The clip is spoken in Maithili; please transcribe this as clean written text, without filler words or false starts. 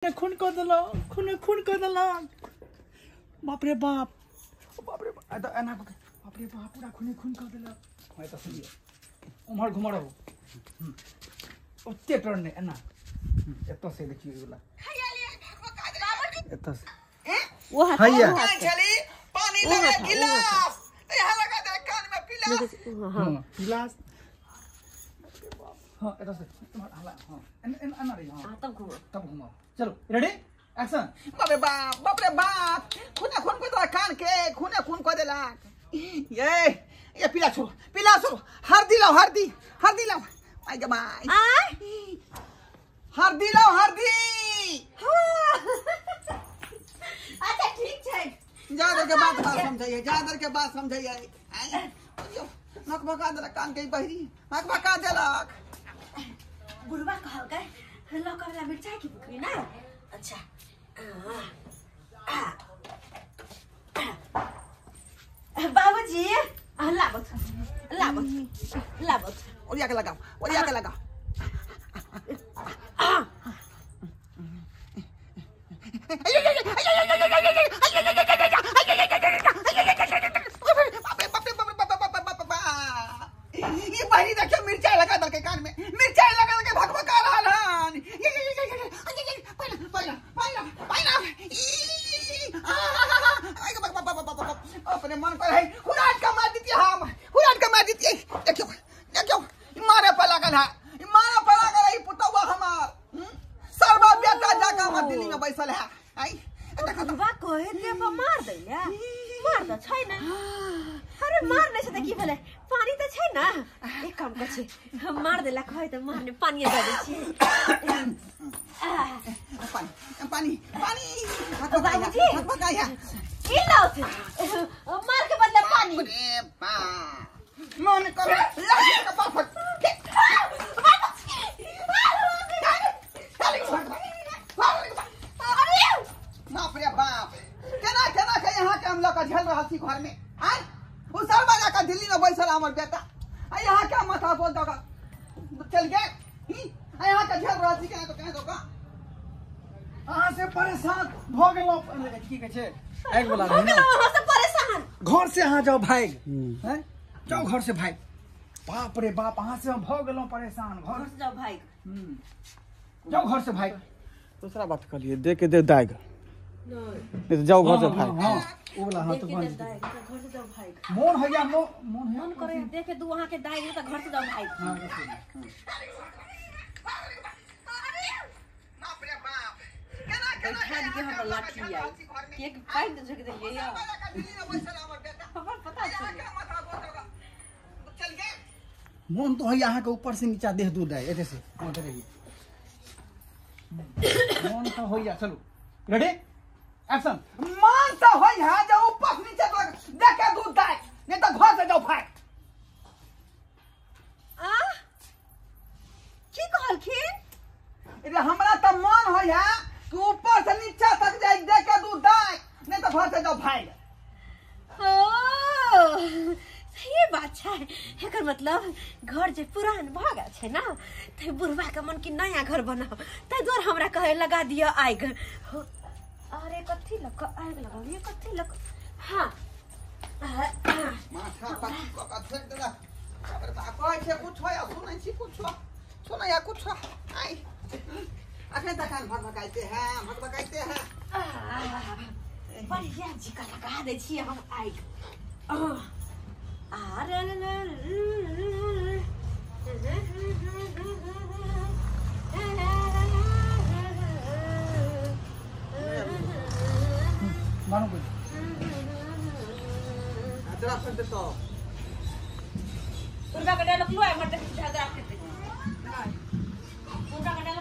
खून कर देलक, खून खून कर देलक। बाप रे बाप, बाप रे बाप, एना कऽ के बाप रे बाप पूरा खूने खून कर देलक। हाँ एतऽ सुनियौ, उम्हर घुमा रहू, ओते टर्न नहि, एना एतऽ से देखियौ ई वाला, एतऽ से वो हाथ हैया। पानी लगा गिलास यहाँ लगा दे कान में पिलास। हाँ गिलास, हाँ एतऽ से तुम्हारा हला, हाँ एना एना रही, हाँ तब घुमा, तब घुमाओ। चलो रेडी एक्शन। बाप रे बाप, बाप रे बाप, खूने खून को देलक कान के, खूने खून को देलक। ये पिला छोड़ो, पिला छोड़ो, हल्दी लाओ, हल्दी, हल्दी लाओ। आई गे माई, हल्दी लाओ, हल्दी। अच्छा ठीक छै। ज्यादा के बात बात समझाइए, ज्यादा के बात समझाइए। नक भका देलक कान के बहरी, नक भका देलक। बुढ़वा कहलकै लौका मिरचाई के बुकरी ना। अच्छा बाबूजी लाबत लाबत लाबत, ओरिया के लगाओ, ओरिया के लगाओ। ये बहरी देखियो मिरचाई लगा देलकै कान में, मिरचाई लगा देलकै, भकभका रहल हन। अपने मन पर है हुराट का मार दीतिए, हम हुराट का मार दीतिए। देखियो देखियो मारे पर लागल है, मारे पर लागल है पुतौआ हमार। सरबा बेटा जाकर हमर दिल्ली में बैसल है। आई बुढ़वा कहे ते पर मार दैले, मार त छै न। अरे मार नै छै त की भेलै, पानी त छै न। एक काम कर छै, मार देला कहे त मारने पानी दे दै छी। पानी पानी पानी बाबूजी भकभकाया की लाओ से मार के बदले पानी। अरे बाप, मन करे लाठी के पास फट। बाप रे बाप, केना केना के यहाँ के हम लोग झेल रहल छी घर में। आय उ सरबा जाकर दिल्ली में बैसल हमर बेटा, आ यहाँ के माथा बोल दो चल गए। यहाँ के झेल रहल छी केना तो केना तो अहाँ से परेशान भ गेलहुँ। की कहै छै आगि वाला हो गेलहुँ अहाँ से परेशान। घर से अहाँ जाओ भागि, हैं जाओ घर से भागि। बाप रे बाप, अहाँ से हम भ गेलहुँ परेशान। घर से जाओ भागि, जाओ घर से भागि। दूसरा बात कहलिए दे के दे दाग, नहीं तो जाओ घर से भाग। हां ओ वाला, हां तो घर से जाओ भाग। मोन होया, मोन होया, मन करे देख के दू अहाँ के दाग त घर से जाओ भाग। हां बाप रे बाप, केना केना बैठा दिए हमरा लाठी आई एक पानि त झोक देलियै या हमरा पता छै। मोन तो होया अहाँ के ऊपर से नीचा देह दूध है एते से मोन रही, मोन तो होया। चलो रेडी एक्शन। मन तो होई है जो ऊपर से नीचे तक देख के दूध दाय, नहीं तो घर से जाओ भाग। आ की कहलखिन? अरे हमरा तो मन होई है कि ऊपर से नीचे तक जाए देख के दूध दाय, नहीं तो घर से जाओ भाग। ओ सही बात छै। एकर मतलब घर जे पुरान भ गेल छै ना, ते बुढ़वा के मन कि नया घर बनाओ, ताहि दुआरे हमरा कहे लगा दिअ आगि। अरे कथी लग आगि लगालिए, कथी लग। हाँ माथा पाकी क के फेंक देलक। बाप रे बाप, कहै छै कुछ होय सुनै छी, कुछ सुनै या कुछ। आई अखन तक कान भकभकाइते हैं, भकभकाइते हैं। बढ़िया जी का लगा दै छियै हम आगि। मानो कोई अदरा फेंक दे तो बुढ़वा के डायलॉग लो, हमर देख अदरा फेंक दे। बुढ़वा के डायलॉग